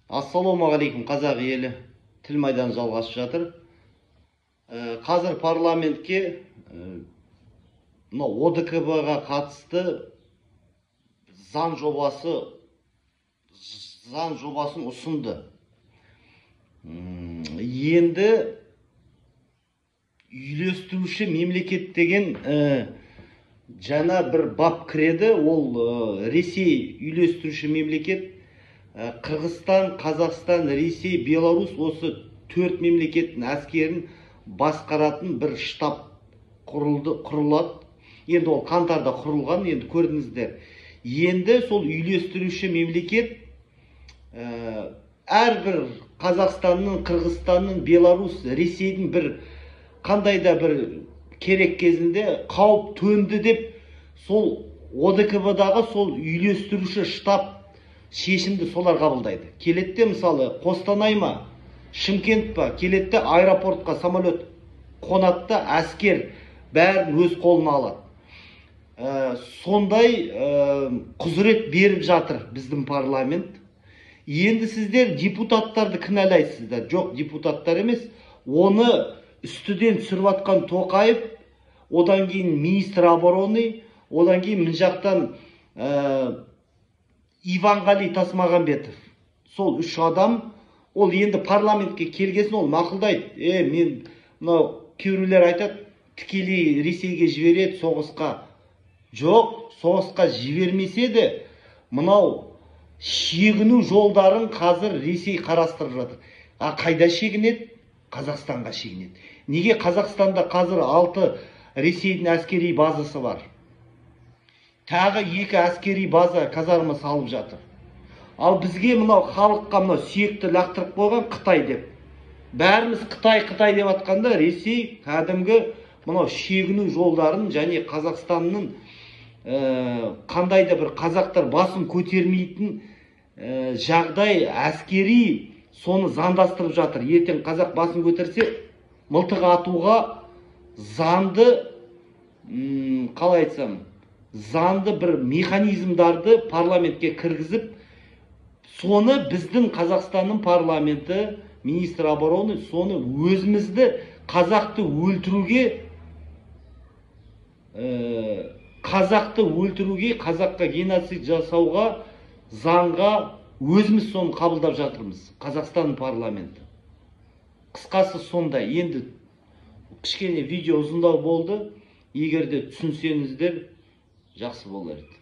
Ассалаумағалейкум, қазақ елі! Тіл майданы жалғасып жатыр. Қазір парламентке мынау ОДКБ-ға қатысты заң жобасын ұсынды. Енді үйлестіруші мемлекет деген жаңа бір бап кіреді. Ол Ресей үйлестіруші мемлекет, Қырғызстан, Қазақстан, Ресей, Беларусь, осы төрт мемлекеттің әскерін басқаратын бір штаб құрылды, құрылады. Енді ол қаңтарда құрылған, енді көрдіңіздер. Енді сол үйлестіруші мемлекет әрбір Қазақстанның, Қырғызстанның, Беларусь, Ресейдің бір қандай да бір керек кезінде қауіп төнді деп, сол ОДКБ-дағы сол үйлестіруші штаб шешімді солар қабылдайды. Келеді де, мысалы, Қостанай ма, Шымкент па, келеді де, аэропортқа самолет қонады да, әскер бәрін өз қолына алады. Сондай құзырет беріп жатыр біздің парламент. Енді сіздер депутаттарды кінәлайсыздар. Жоқ, депутаттар емес, оны үстіден түсіріп жатқан Тоқаев, одан кейін министр обороны, одан кейін мына жақтан Иванғали Тасмағамбетов. Сол үш адам. Ол енді парламентке келгесін ол мақұлдайды. Мен мынау кейбіреулер айтады, тікелей Ресейге жібереді соғысқа. Жоқ, соғысқа жібермесе де, мынау шегіну жолдарын қазір Ресей қарастырып жатыр. А қайда шегінеді? Қазақстанға шегінеді. Неге? Қазақстанда қазір алты Ресейдің әскери базасы бар, тағы екі әскери база, казарма салып жатыр. Ал бізге, мынау халыққа мынау сүйекті лақтырып қойған Қытай деп, бәріміз Қытай, Қытай деп жатқанда, Ресей кәдімгі мынау шегіну жолдарын және Қазақстанның қандай да бір қазақтар басын көтермейтін жағдай әскери соны заңдастырып жатыр. Ертең қазақ басын көтерсе, мылтық атуға заңды, қалай айтсам, заңды бір механизмдарды парламентке кіргізіп, соны біздің Қазақстанның парламенті, министр обороны соны өзімізді, қазақты өлтіруге, қазақты өлтіруге, қазаққа геноцид жасауға заңға өзіміз соны қабылдап жатырмыз, Қазақстан парламенті. Қысқасы, сондай. Енді кішкене видео ұзындау болды. Егер де түсінсеңіздер, жақсы болар еді.